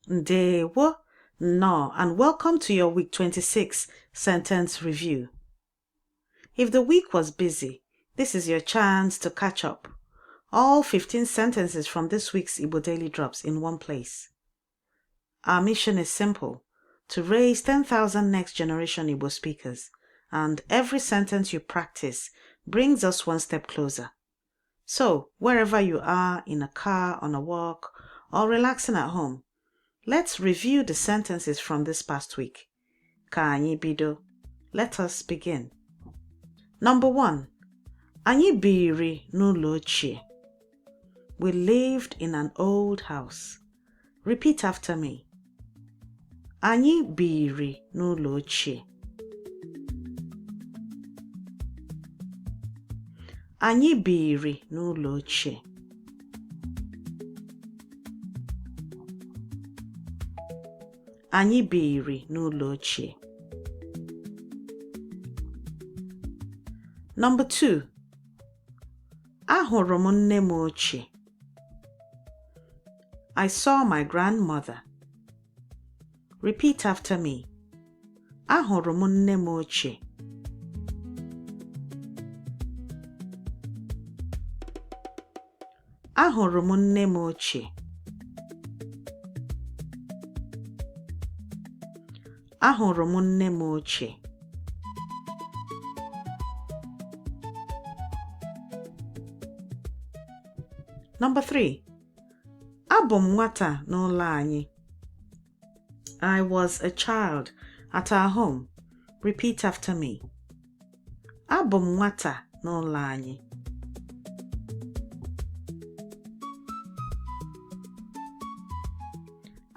Ndewo, nnọọ, and welcome to your week 26 sentence review. If the week was busy, this is your chance to catch up. All 15 sentences from this week's Igbo Daily Drops in one place. Our mission is simple: to raise 10,000 next generation Igbo speakers, and every sentence you practice brings us one step closer. So, wherever you are, in a car, on a walk, or relaxing at home, let's review the sentences from this past week. Ka anyị bido. Let us begin. Number 1. Anyị biri n'ụlọ ochie. We lived in an old house. Repeat after me. Anyị biri n'ụlọ ochie. Anyị biri n'ụlọ ochie. Anyị biri n'ụlọ ochie. Number 2. Ahụrụ m nne m ochie. I saw my grandmother. Repeat after me. Ahụrụ m nne m ochie. Ahụrụ m nne m ochie. Ahụrụ m nne m ochie. Number 3. Abụ m nwata n'ụlọ anyị. I was a child at our home. Repeat after me. Abụ m nwata n'ụlọ anyị.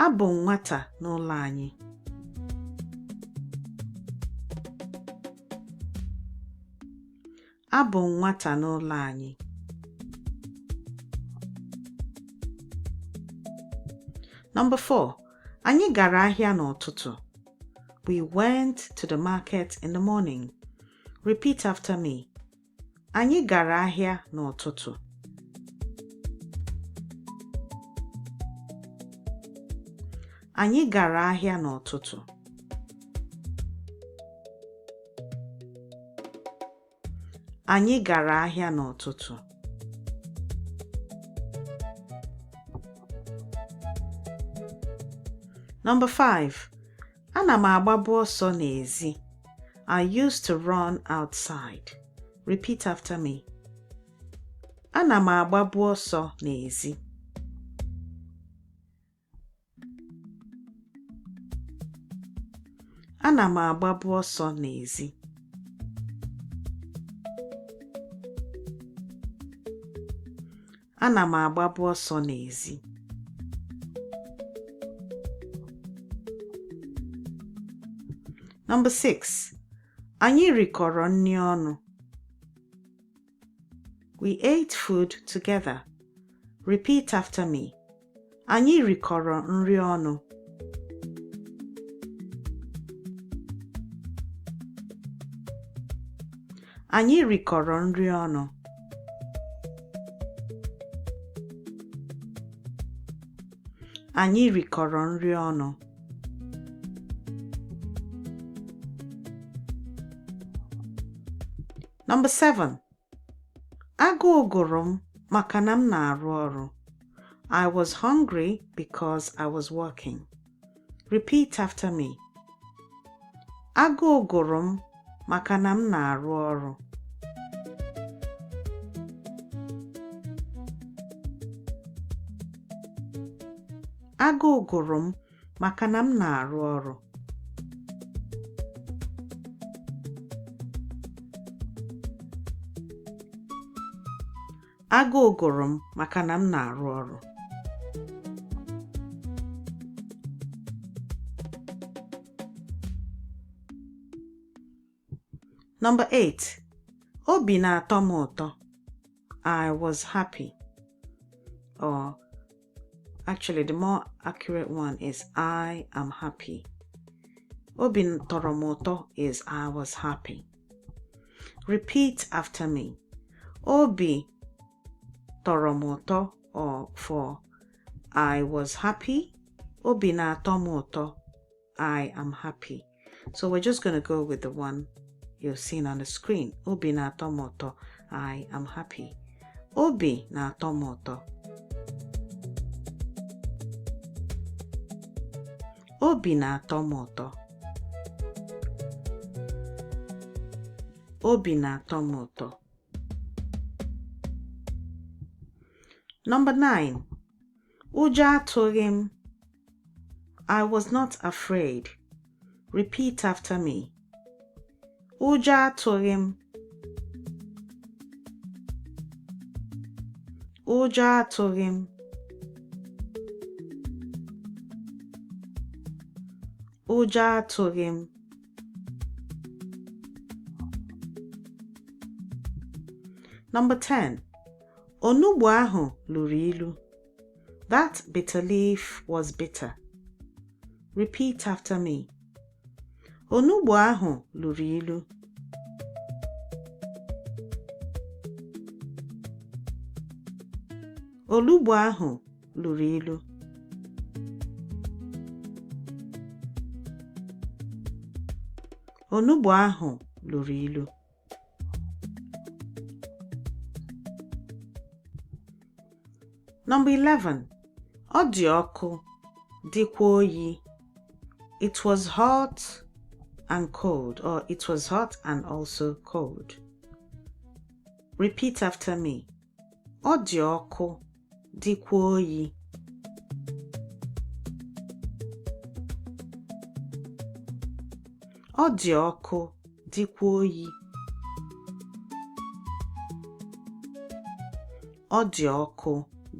Abụ m nwata n'ụlọ anyị. Abụ m nwata n'ụlọ anyị. Number 4. Anyị gara ahịa n'ụtụtụ. We went to the market in the morning. Repeat after me. Anyị gara ahịa n'ụtụtụ. Anyị gara ahịa n'ụtụtụ. Anyị gara ahịa n'ụtụtụ. Number 5. Ana m agbabu ọsọ n'ezi. I used to run outside. Repeat after me. Ana m agbabu ọsọ n'ezi. Ana m agbabu ọsọ n'ezi. Ana m agbabu ọsọ n'ezi. Number 6. Anyị rikọrọ nri ọnụ. We ate food together. Repeat after me. Anyị rikọrọ nri ọnụ. Anyị rikọrọ nri ọnụ. Anyị rikọrọ nri ọnụ. Number 7. Agụụ gụrụ m maka na m na-arụ ọrụ. I was hungry because I was working. Repeat after me. Agụụ gụrụ m maka na m na-arụ ọrụ. Agụụ gụrụ m maka na m na-arụ ọrụ. Agụụ gụrụ m maka na m na-arụ ọrụ. Number 8. Obi na-atọ m ụtọ. I was happy. Or actually, the more accurate one is I am happy. Obi tọrọ m ụtọ is I was happy. Repeat after me. Obi tọrọ m ụtọ, or for I was happy. Obi na-atọ m ụtọ. I am happy. So we're just going to go with the one you're seeing on the screen. Obi na-atọ m ụtọ. I am happy. Obi na-atọ m ụtọ. Obi na-atọ m ụtọ. Obi na-atọ m ụtọ. Number 9. Ụjọ atụghị m. I was not afraid. Repeat after me. Ụjọ atụghị m. Ụjọ atụghị m. Ụjọ atụghị m. Number 10. Onugbu ahụ luru ilu. That bitter leaf was bitter. Repeat after me. Onugbu ahụ luru ilu. Olugbu ahụ luru ilu. Onugbu ahụ luru ilu. Number 11. Ọ dị ọkụ, dịkwa oyi. It was hot and cold, or it was hot and also cold. Repeat after me. Ọ dị ọkụ, dịkwa oyi. Ọ dị ọkụ, dịkwa oyi. Ọ dị ọkụ,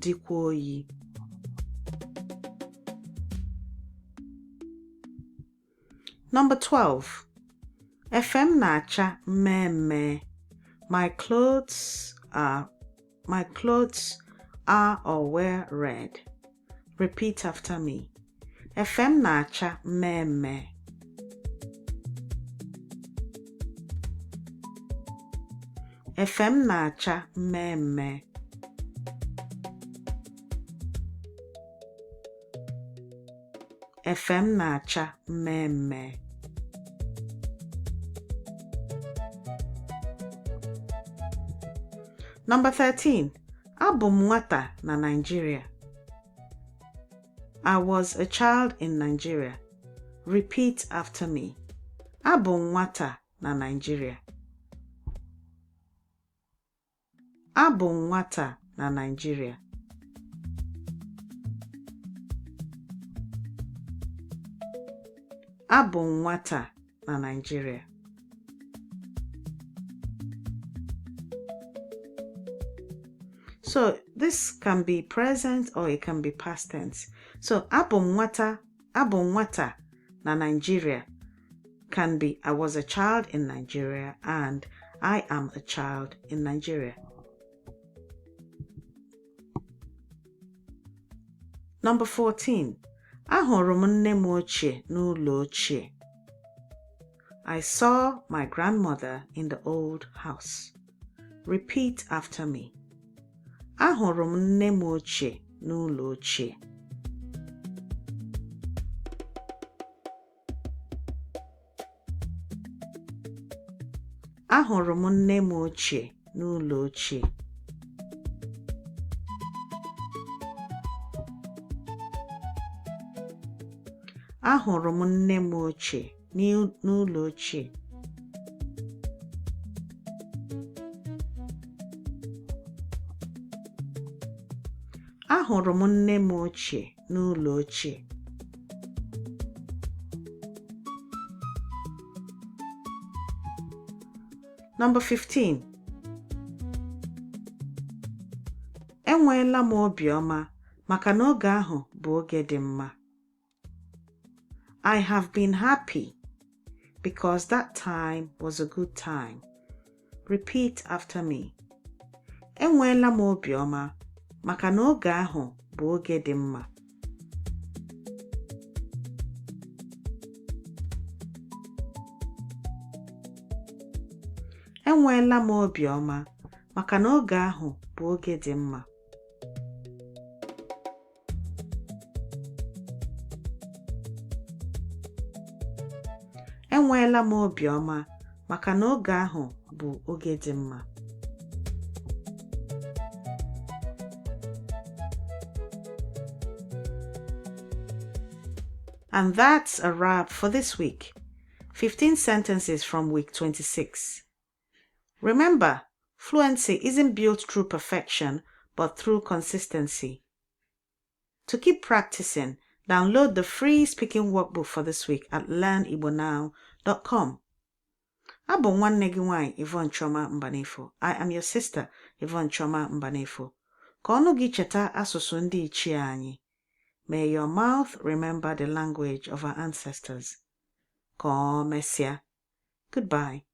dịkwa oyi. Number 12. Efe m na-acha mmee mmee. My clothes are or were red. Repeat after me. Efe m na-acha mmee mmee. Efe m na-acha mmee mmee. Efe m na-acha mmee mmee. Number 13. Abụ m nwata na Nigeria. I was a child in Nigeria. Repeat after me. Abụ m nwata na Nigeria. Abụ m nwata na Nigeria. Abụ m nwata na Nigeria. So this can be present or it can be past tense. So abụ m nwata na Nigeria can be I was a child in Nigeria and I am a child in Nigeria. Number 14. Ahụrụ m nne m ochie n'ụlọ ochie. I saw my grandmother in the old house. Repeat after me. Ahụrụ m nne m ochie n'ụlọ ochie. Ahụrụ m nne m ochie n'ụlọ ochie. Ahụrụ m nne m ochie n'ụlọ ochie. Ahụrụ m nne m ochie n'ụlọ ochie. Number 15. Enweela m obiọma maka na oge ahụ bụ oge dị mma. I have been happy because that time was a good time. Repeat after me. Enweela m obiọma maka na oge ahụ bụ oge dị mma. Enweela m obi ọma maka na oge ahụ bụ oge dị mma. Enweela m obi ọma maka na oge ahụ bụ oge dị mma. And that's a wrap for this week. 15 sentences from week 26. Remember, fluency isn't built through perfection, but through consistency. To keep practicing, download the free speaking workbook for this week at learnigbonow.com. Abụ m nwanne gị nwanyị Yvonne Chioma Mbanefo. I am your sister, Yvonne Chioma Mbanefo. Ka ọnụ gị cheta asụsụ ndị ichie anyị. May your mouth remember the language of our ancestors. Ka o mesịa. Goodbye.